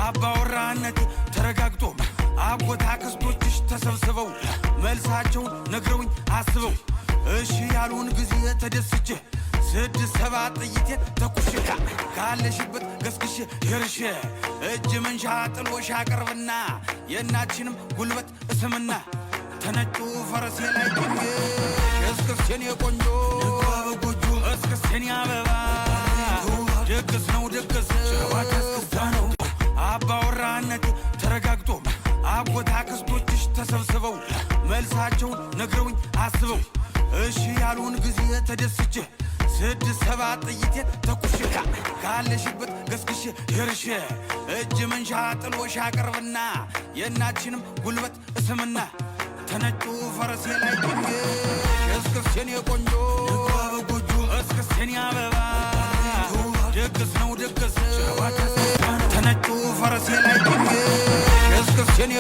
አባወራነቴ ተረጋግጦ አጎት አክስቶችሽ ተሰብስበው መልሳቸውን ነግረውኝ አስበው እሺ ያሉን ጊዜ ተደስቼ ስድስት ሰባት ጥይቴን ተኩሼ ካለሽበት ገስግሼ ደርሼ እጅ መንሻ ጥሎሽ አቀርብና የእናትሽንም ጉልበት እስምና ተነጩ ፈረሴ ላይ ጭኜ እስክስ የኔ ቆንጆ እስክስ የኔ አበባ ድግስ ነው ድግስ ነው። አባወራነቴ ተረጋግጦ አጎት አክስቶችሽ ተሰብስበው መልሳቸውን ነግረውኝ አስበው እሺ ያሉን ጊዜ ተደስቼ ስድስት ሰባት ጥይቴን ተኩሼ ካለሽበት ገስግሼ ደርሼ እጅ መንሻ ጥሎሽ አቀርብና የእናትሽንም ጉልበት እስምና ተነጩ ፈረሴ ላይ ጭኜ እስክስ የኔ ቆንጆ እስክስ የኔ አበባ ድግስ ነው ድግስ ተነጩ ፈረሴ ላይ ጭኜ እስክስ የኔ